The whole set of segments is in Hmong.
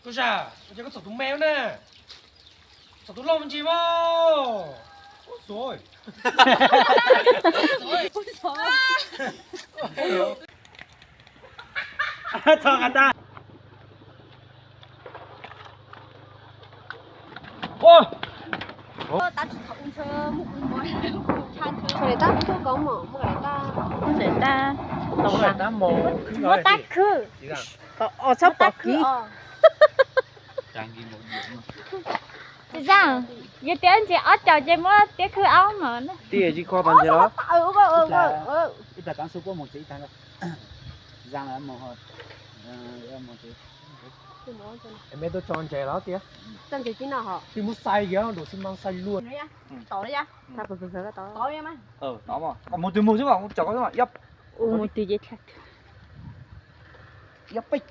Ua cas koj txom tus me na, txom tus loj me ntsis mas. Ub xov. Txog qab tab. Muab tab khwb, muab tab khwb. Tsis zaj, yog tias ntses ob caug ces muab tiab khwb aub no. Tiaj tsis kho tau ntses los? Ib tag kav xu kuab mus txiv ib tag. Zaj mus, mus txiv. Me tuaj tso ntses los tias. Tsis muab xais kiag, dua xi mas xais luaj. Mus twg mus xwb, mus tso ib peb.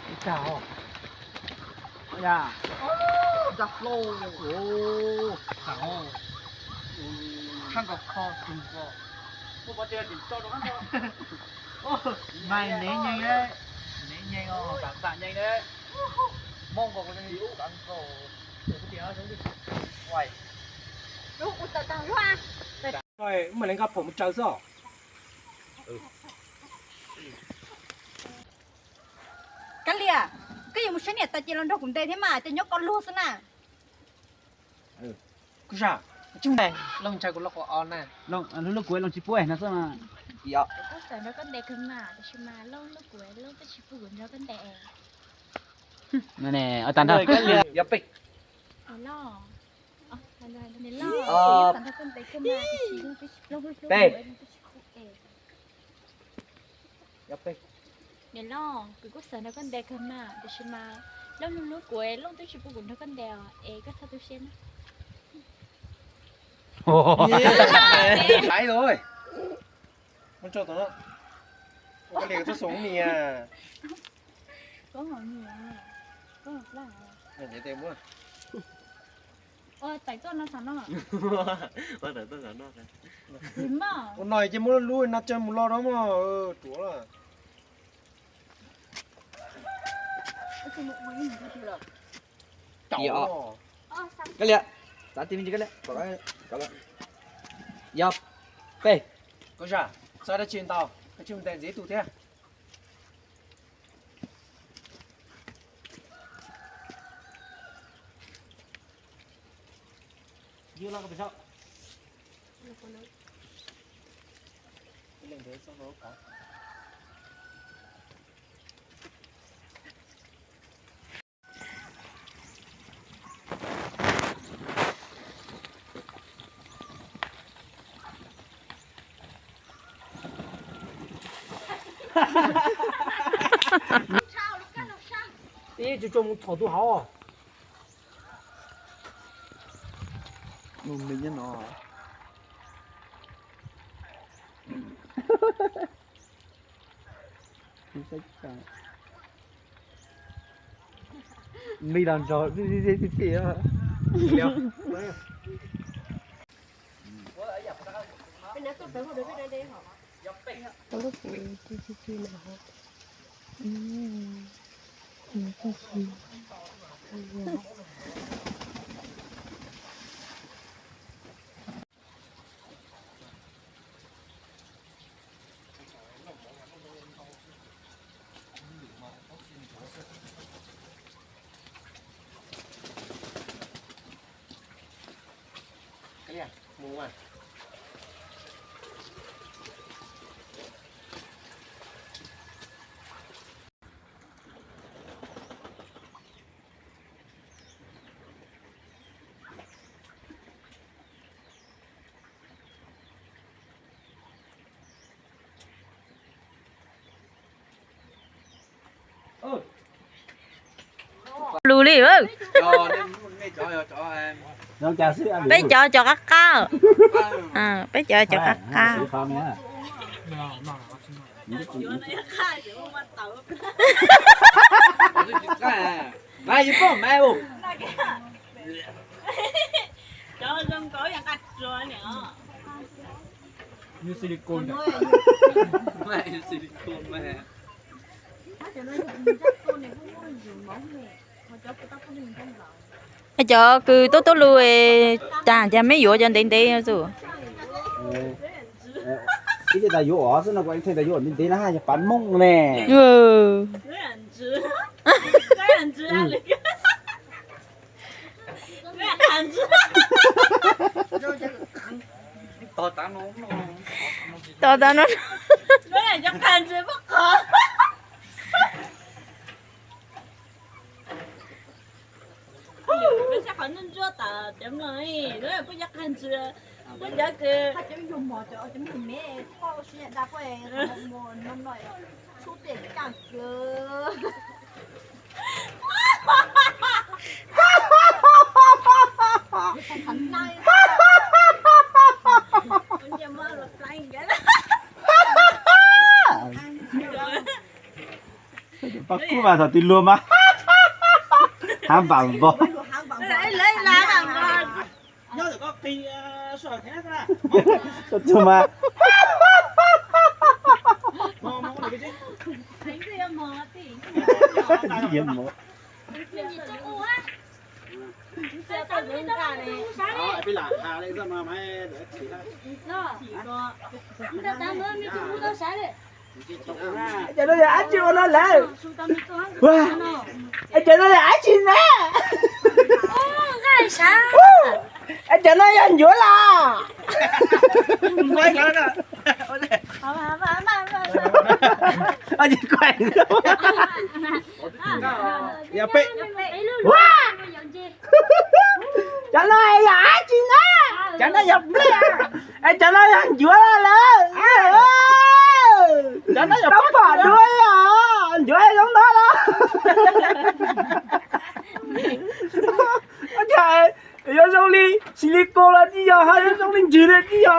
Ib tag os. Ib tag hlo. Tshaj nkaus kho tug ko. Mas nev nyeeg, nev nyeeg os, tam tam nyeeg. Mob nkaus, mob nkaus. Mus leej kab phaum mus tsaws xwb os. Kab Lias, koj yuav mus saib niam tais ces los nrog kuv ntes thiab mas, ces nyob koj luag xwb na. Kuv zam, kuv tsis mus ntes, Looj ntshai kuv loj qhov o na. Looj, lub kuv Looj tsis pub no xwb mas. Kuv xav nrog koj ntes kawg mas, tiam sis mas Looj lub kuv Looj twb tsis pub kuv nrog koj ntes. Niam Loj, niam Loj, kuv xav nrog koj ntes kawg mas, tiam sis Looj twb tsis pub kuv nrog koj ntes. Niam Loj, kuv kuj xav nrog koj ntes kawg mas, tiam sis mas Looj lub lub kuv Looj twb tsis pub kuv nrog koj ntes os, es koj txhob tu siab na. Ais, muab tso tom no. Ua koj li koj txhob xoom nias. Nyiam tes muab. Ua tawm tuaj no saum no. Ua no ces muab lub no tsa mus lo rau mog, ruam lawm. Kab Lias, xav ti me ntsis Kab Lias. Yog peb. Koj zam, txhob dab tsi ntau, koj tsis mus ntes ntxiv ib tug thiab. Ib tsis tso mus txhom tus hauv. Mus me nyob no. Me los nrog txi txi txi. Tau lub kuv txi txi txi no. Lus li. Peb cov cov qab qab. Peb cov cov qab qab. Mas yus pom mas u. Silicone. Cov kws tub tub lug, tas cas meb yuav cov ntev ntev xwb. Ib teg tas yuav ov xwb no, ib teg tas yuav ntev ntev na, yog pav mooj ne. Tos tas no. Peb sab qhov ntsuab ntsuab tas cov mloog, peb cov qag ntxhw, peb cov kws, cov me nyuam mos, cov me nyuam me, poj siab da poj no no, tshub tej kaj kawg. Pab kuj mas thaum twg luag mas hav npam npog. Tau tsuag mas. Cov no yog dab tsi ua no lawm? Cov no yog dab tsi na? Cov no yog ncuav los? Cov no yog dab tsi na? Cov no yog nplej, cov no yog ncuav los lawm? Cov no yog, tau pom dua os, ncuav zoo ntau los. Yuav zoo li silicone los tsis yog, ho yuav zoo li ntsws los tsis yog.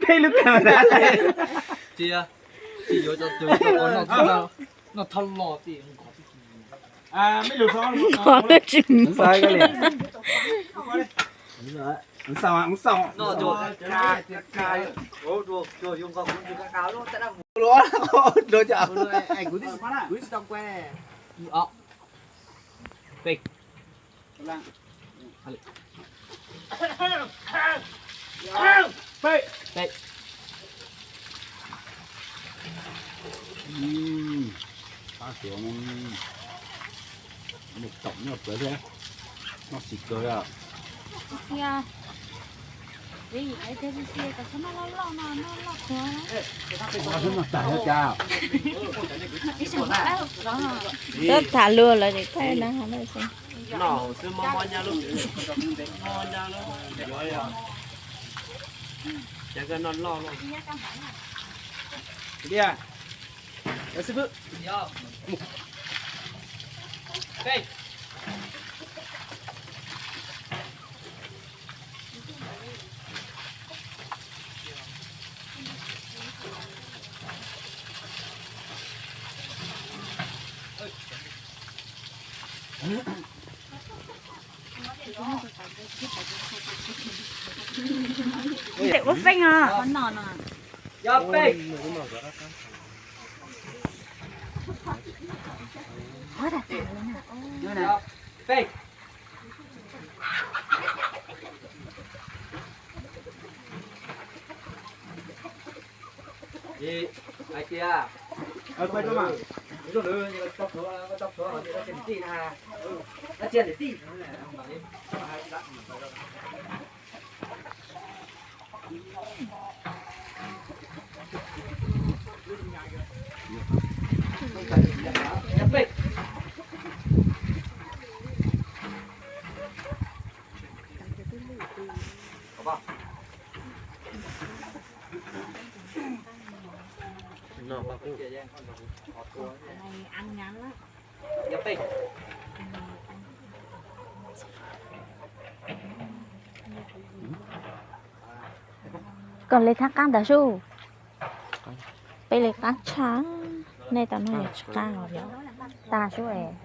Peb lub camera. Tsis yuav cov twg, noj thoj los. Twb tham luag lawm ces thaij na. Ua feej os. Hais tias, Koj li thab qab ntag sub. Peb li qab tshaj. Nej tau noj yog tsis qab os yog? Tag sub es.